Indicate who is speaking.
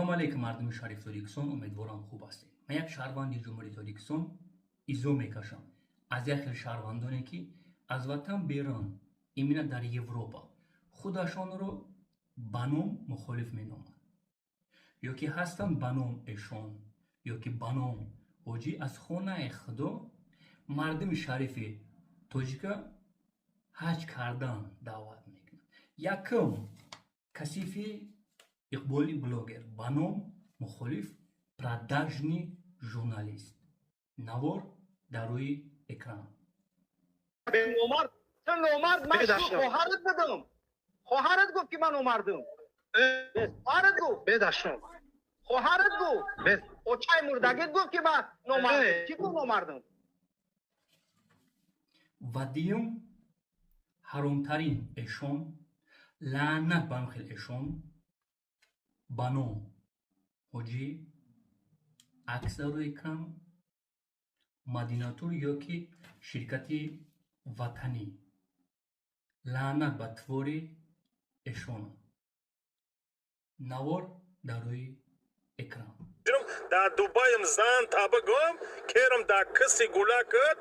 Speaker 1: Салому алейкум, мардуми шариф Тоҷикистон, умедворам, хуб ҳастед. Ман як шаҳрванди Ҷумҳурии Тоҷикистон изо мекашам аз як хел шаҳрвандоне, ки аз ватан берун, именно дар Европа, худашонро ба ном мухолиф меноманд ё ки ҳастанд ба ном эшон ё ки ба ном ҳоҷӣ, аз хонаи худо мардуми шарифи тоҷика ҳаҷ кардан даъват мекунанд. Якум, касифи Иқболи блогер ба ном мухолиф, продажный журналист. Навор дар рӯи экран.
Speaker 2: Номард, ту номард. Ман хоҳарат будам. Хоҳарат гуфт, ки ман номардам. Хоҳарат гуфт.
Speaker 3: Бедашном.
Speaker 2: Хоҳарат гуфт, очаи мурдагит гуфт, ки ман номардам. Кӣ гуфт номардам?
Speaker 1: Ва дуюм, ҳаромтарин эшон, лаънат ба он хел эшон, ба ном ҳоҷӣ, акс дар рӯи экран, Мадинатур ё ки ширкати ватанӣ. Лаънат ба твори эшон. Навор дар рӯи экран.
Speaker 4: Дар Дубаем зан таба гум керам, дар киси гула кад.